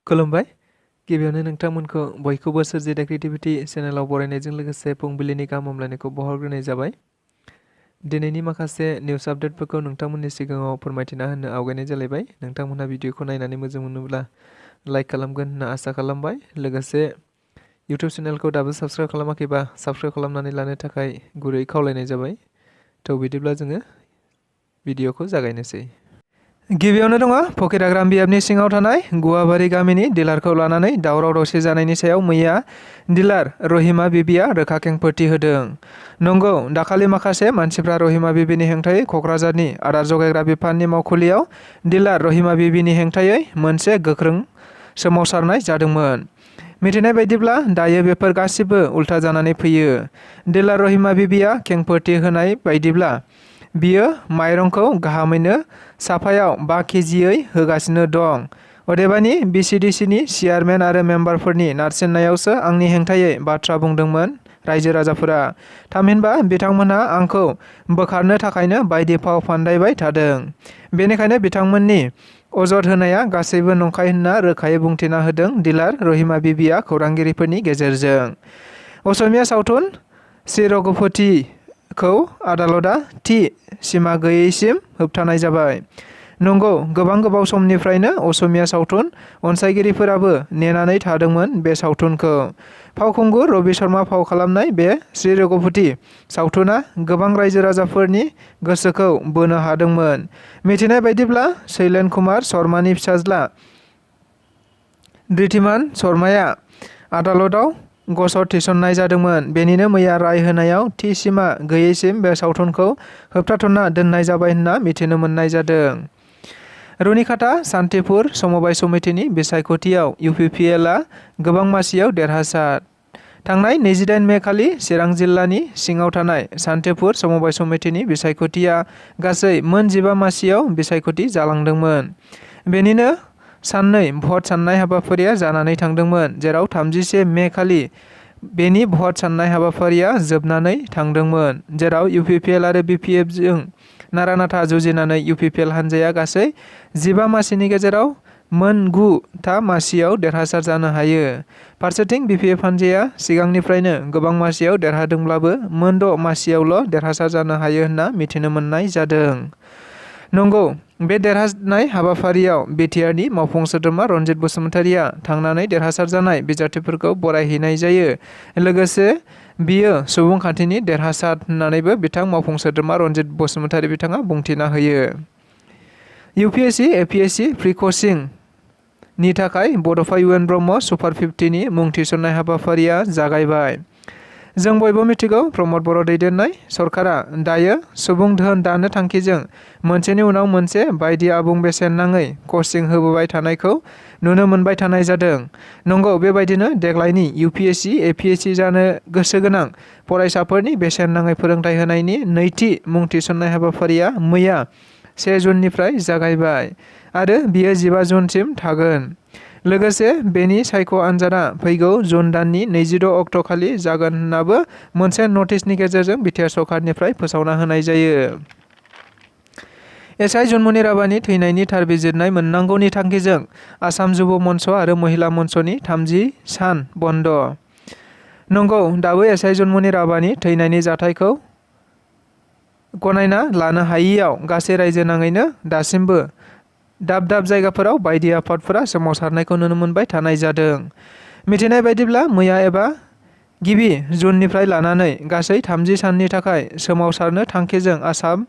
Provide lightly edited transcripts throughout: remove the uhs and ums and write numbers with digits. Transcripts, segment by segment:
खुलुमबाय। गिबियावनो नोंथांमोनखौ बयखौबो सोरजिदा क्रिएटिभिटी चेनेलाव बरायनायजों लोगोसे फुंबिलिनि गाहाम हामलायनायखौ बावहरग्रोनाय जाबाय। दिनैनि माखासे निउस आपडेटफोरखौ नोंथांमोननि सिगाङाव फोरमायथिना होनो आवगायनाय जालायबाय। नोंथांमोनहा भिडिअखौ नायनानै मोजां मोनोब्ला लाइक खालामगोन होनना आसा खालामबाय। लोगोसे इउटिउब चेनेलखौ दाबो साबस्क्राइब खालामाखैबा साबस्क्राइब खालामनानै लानो थाखाय गुरै खावलायनाय जाबाय। थ' बिदिब्ला जोङो भिडिअखौ जागायनोसै। गिबियावनो दङ फकिराग्राम बियाबनि सिङाव थानाय गुवाबारि गामिनि डिलारखौ लानानै दावराव दावसि जानायनि सायाव मैया डिलार रहिमा बिबिया रोखा खेंफोरथि होदों। नंगौ, दाखालि माखासे मानसिफ्रा रहिमा बिबिनि हेंथायै क'क्राझारनि आदार जगायग्रा बिफाननि मावखुलियाव डिलार रहिमा बिबिनि हेंथायै मोनसे गोख्रों सोमावसारनाय जादोंमोन। मिथिनाय बायदिब्ला दायो बेफोर गासिबो उल्था जानानै फैयो। डिलार रहिमा बिबिया खेंफोरथि होनाय बायदिब्ला बियो माइरंखौ गाहामैनो साफायाव 5 केजियै होगासिनो दं। अदेबानि बिसिडिसिनि चेयारमेन आरो मेम्बारफोरनि नारसिननायावसो आंनि हेंथायै बाथ्रा बुंदोंमोन रायजो राजाफोरा। थामहिनबा बिथांमोनहा आंखौ बोखारनो थाखायनो बायदि फाव फान्दायबाय थादों। बेनिखायनो बिथांमोननि अजद होनाया गासैबो नंखाय होनना रोखायै बुंथिना होदों डिलार रहिमा बिबिया खौरांगिरिफोरनि गेजेरजों। असमिया सावथुन श्री रघुपतिखौ आदालतआ थि सिमा गैयैसिम होबथानाय जाबाय। नंगौ, गोबाव समनिफ्रायनो असमिया सावथुन अनसायगिरिफोराबो नेनानै थादोंमोन बे सावथुनखौ। फावखुंगुर रबि शर्मा फाव खालामनाय बे श्री रघुपति सावथुना गोबां रायजो राजाफोरनि गोसोखौ बोनो हादोंमोन। मिथिनाय बायदिब्ला शैलेन कुमार शर्मानि फिसाज्ला धृतिमान शर्माया आदालतआव गसर थिसननाय जादोंमोन। बेनिनो मैया राय होनायाव थि सिमा गैयैसिम बे सावथुनखौ होबथाथ'ना दोननाय जाबाय होनना मिथिनो मोननाय जादों। रुनिखाता सान्तिपुर समबाय समितिनि बिसायख'थियाव इउपिपिएलआ गोबां मासियाव देरहासार। थांनाय 28 मे खालि चिरां जिल्लानि सिङाव थानाय सान्तिपुर समबाय समितिनि बिसायख'थिया गासै मोन 15 मासियाव बिसायख'थि जालांदोंमोन। बेनिनो साननै भट साननाय हाबाफारिया जानानै थांदोंमोन, जेराव 31 मे खालि बेनि भट साननाय हाबाफारिया जोबनानै थांदोंमोन, जेराव इउपिपिएल आरो बिपिएफजों नारा-नाथा जुजिनानै इउपिपिएल हानजाया गासै 15 मासिनि गेजेराव मोन 9 मासियाव देरहासार जानो हायो। फारसेथिं बिपिएफ हानजाया सिगांनिफ्रायनो गोबां मासियाव देरहादोंब्लाबो मोन 6 मासियावल' देरहासार जानो हायो होनना मिथिनो मोननाय जादों। नंगौ, बे देरहानाय हाबाफारियाव बिटिआरनि मावफुं सोद्रोमा रनजित बसुमतारिया थांनानै देरहासार जानाय बिजाथिफोरखौ बरायहैनाय जायो। लोगोसे बियो सुबुंखान्थिनि देरहासार होननानैबो बिथां मावफुं सोद्रोमा रनजित बसुमतारि बिथाङा बुंथिना होयो। इउपिएससि एपिएससि प्रि-कचिं नि थाखाय बड'फा इउएन ब्रह्म सुपार 50 नि मुं थिसननाय हाबाफारिया जागायबाय। जों बयबो मिथिगौ, प्रमद बर' दैदेननाय सरकारा दायो सुबुं धोन दानो थांखिजों मोनसेनि उनाव मोनसे बायदि आबुं बेसेन नाङै कचिं होबोबाय थानायखौ नुनो मोनबाय थानाय जादों। नंगौ, बेबायदिनो देग्लायनि इउपिएससि एपिएससि जानो गोसो गोनां फरायसाफोरनि बेसेन नाङै फोरोंथाय होनायनि नैथि मुं थिसननाय हाबाफारिया मैया 1 जुननिफ्राय जागायबाय आरो बियो 15 जुनसिम थागोन। लोगोसे बेनि सायख' आनजादा फैगौ जुन दाननि 26 अक्ट' खालि जागोन होननाबो मोनसे नटिसनि गेजेरजों बिटिआर सरकारनिफ्राय फोसावना होनाय जायो। एसआइ जन्मनि राभानि थैनायनि थार बिजिरनाय मोननांगौनि थांखिजों आसाम जुब मन्च आरो महिला मन्चनि 30 सान बन्द'। नंगौ, दाबो एसआइ जन्मनि राभानि थैनायनि जाथायखौ गनायना लानो हायियाव गासै रायजो नाङैनो दासिमबो दाब दाब जायगाफोराव बायदि आफादफोरा सोमावसारनायखौ नुनो मोनबाय थानाय जादों। मिथिनाय बायदिब्ला मैया एबा गिबि जुननिफ्राय लानानै गासै 30 साननि थाखाय सोमावसारनो थांखिजों आसाम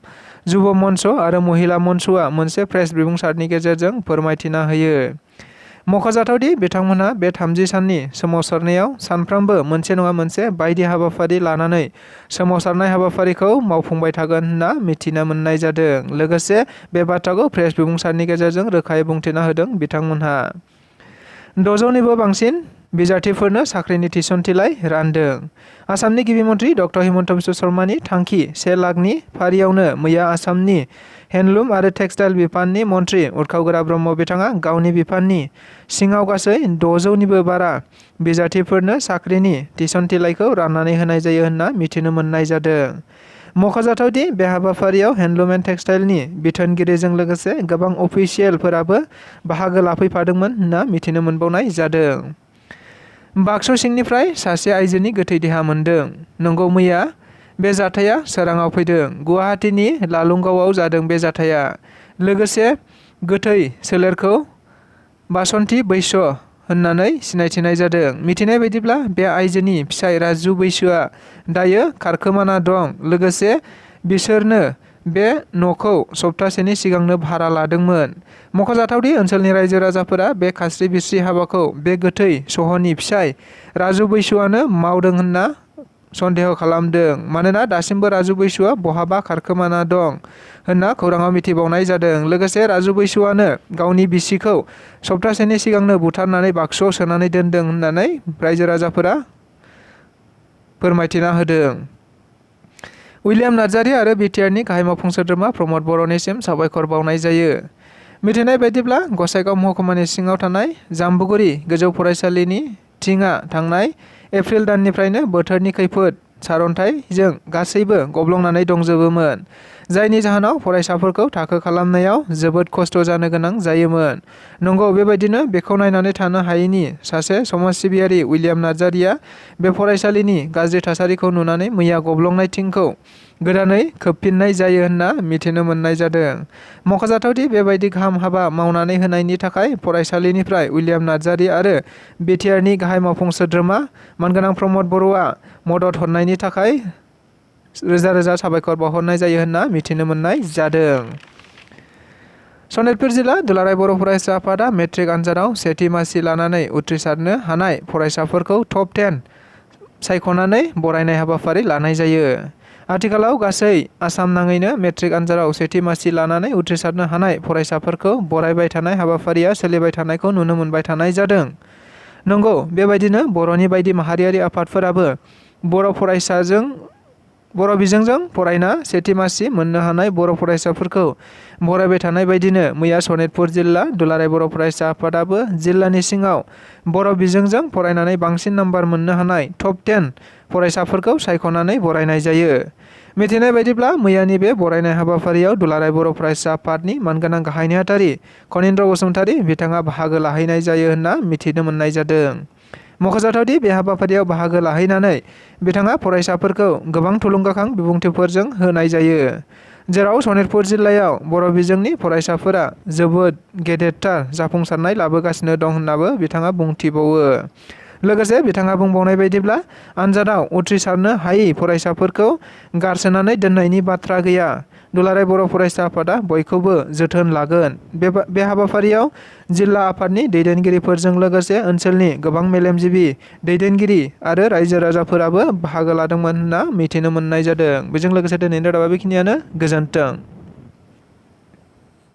जुब मन्च आरो महिला मन्चआ मोनसे प्रेस बिबुंसारनि गेजेरजों फोरमायथिना होयो। मख'जाथावदि बिथांमोनहा बे 30 साननि सोमावसारनायाव सानफ्रोमबो मोनसे नङा मोनसे बायदि हाबाफारि लानानै सोमावसारनाय हाबाफारिखौ मावफुंबाय थागोन होनना मिथिनो मोननाय जादों। लोगोसे बे बाथ्राखौ प्रेस बिबुंसारनि गेजेरजों रोखायै बुंथिना होदों बिथांमोनहा। 600 निबो बांसिन बिजाथिफोरनो साख्रिनि थिसनथिलाइ रानदों। आसामनि गिबि मन्थ्रि डक्टर हिमन्त बिश्व शर्मानि थांखि 1 लाखनि फारियावनो मैया आसामनि हेन्डलुम आरो टेक्सटाइल बिफाननि मन्थ्रि उर्खाव ब्रह्म बिथाङा गावनि बिफाननि सिङाव गासै 600 निबो बारा बिजाथिफोरनो साख्रिनि थिसनथिलाइखौ राननानै होनाय जायो होनना मिथिनो मोननाय जादों। मख'जाथावदि बे हाबाफारियाव हेन्डलुम एन्ड टेक्सटाइलनि बिथोनगिरिजों लोगोसे गोबां अफिसियेलफोराबो बाहागो लाफैफादोंमोन होनना मिथिनो मोनबावनाय जादों। बाक्सु सिंनिफ्राय सासे आइजोनि गोथै देहा मोन्दों। नंगौ, मैया बे जाथाया सोराङाव फैदों। गुवाहाटीनि लालुंगावआव जादों बे जाथाया। लोगोसे गोथै सोलेरखौ बासन्ती बैश्य होननानै सिनायथिनाय जादों। मिथिनाय बायदिब्ला बे आइजोनि फिसाय राजु बैश्यआ दायो खारखोमाना दं। लोगोसे बिसोरनो बे न'खौ सप्तासेनि सिगांनो भारा लादोंमोन। मख'जाथावदि ओनसोलनि रायजो राजाफोरा बे खास्रि बिस्रि हाबाखौ बे गोथै सह'नि फिसाय राजु बैश्यआनो मावदों होनना सन्देह खालामदों। मानोना दासिमबो राजु बैश्यआ बहाबा खारखोमाना दं होनना खौराङाव मिथिबावनाय जादों। लोगोसे राजु बैश्यआनो गावनि बिसिखौ सप्तासेनि सिगांनो बुथारनानै बाक्सुआव सोनानै दोनदों होननानै रायजो राजाफोरा फोरमायथिना होदों। उइलियाम नार्जारी आरो बिटिआरनि गाहाय मावफुं सोद्रोमा प्रमद बर'निसिम साबायखर बावनाय जायो। मिथिनाय बायदिब्ला गसाइगाव महकुमानि सिङाव थानाय जाम्बुगुरि गोजौ फरायसालिनि थिङा थांनाय एप्रिल दाननिफ्रायनो बोथोरनि खैफोद सारन्थाइजों गासैबो गब्लंनानै दंजोबोमोन। जायनि जाहोनाव फरायसाफोरखौ थाखो खालामनायाव जोबोद खस्थ' जानो गोनां जायोमोन। नंगौ, बेबायदिनो बेखौ नायनानै थानो हायैनि सासे समाज सिबियारि उइलियाम नार्जारीया बे फरायसालिनि गाज्रि थासारिखौ नुनानै मैया गब्लंनाय थिंखौ गोदानै खोबफिननाय जायो होनना मिथिनो मोननाय जादों। मख'जाथावदि बेबायदि गाहाम हाबा मावनानै होनायनि थाखाय फरायसालिनिफ्राय उइलियाम नार्जारी आरो बिटिआरनि गाहाय मावफुं सोद्रोमा मानगोनां प्रमद बर'आ मदद हरनायनि थाखाय रोजा रोजा साबायखर बावहरनाय जायो होनना मिथिनो मोननाय जादों। सनितपुर जिल्ला दुलाराय बर' फरायसा आफादा मेट्रिक आनजादाव सेथि मासि लानानै उथ्रिसारनो हानाय फरायसाफोरखौ टप 10 सायख'नानै बरायनाय हाबाफारि लानाय जायो। आथिखालाव गासै आसाम नाङैनो मेट्रिक आनजादाव सेथि मासि लानानै उथ्रिसारनो हानाय फरायसाफोरखौ बरायबाय थानाय हाबाफारिया सोलिबाय थानायखौ नुनो मोनबाय थानाय जादों। नंगौ, बेबायदिनो बर'नि बायदि माहारियारि आफादफोराबो बर' बिजोंजों फरायना सेथि मासि मोननो हानाय बर' फरायसाफोरखौ बरायबाय थानाय बायदिनो मैया सनितपुर जिल्ला दुलाराय बर' फरायसा आफादाबो जिल्लानि सिङाव बर' बिजोंजों फरायनानै बांसिन नाम्बार मोननो हानाय टप 10 फरायसाफोरखौ सायख'नानै बरायनाय जायो। मिथिनाय बायदिब्ला मैयानि बे बरायनाय हाबाफारियाव दुलाराय बर' फरायसा आफादनि मानगोनां गाहाय नेहाथारि खनिन्द्र बसुमतारी बिथाङा बाहागो लाहैनाय जायो होनना मिथिनो मोननाय जादों। मख'जाथावदि बे हाबाफारियाव बाहागो लाहैनानै बिथाङा फरायसाफोरखौ गोबां थुलुंगाखां बिबुंथिफोरजों होनाय जायो। जेराव सनितपुर जिल्लायाव बर' बिजोंनि फरायसाफोरा जोबोद गेदेरथार जाफुंसारनाय लाबोगासिनो दं होननाबो बिथाङा बुंथिबावो। लोगोसे बिथाङा बुंबावनाय बायदिब्ला आनजादाव उथ्रिसारनो हायै फरायसाफोरखौ गारसोनानै दोननायनि बाथ्रा गैया। दुलाराय बर' फरायसा आफादा बयखौबो जोथोन लागोन। बे हाबाफारियाव जिल्ला आफादनि दैदेनगिरिफोरजों लोगोसे ओनसोलनि गोबां मेलेमजिबि दैदेनगिरि आरो रायजो राजाफोराबो बाहागो लादोंमोन होनना मिथिनो मोननाय जादों। बेजों लोगोसे दिनैनि रादाबा बेखिनियानो। गोजोन्थों।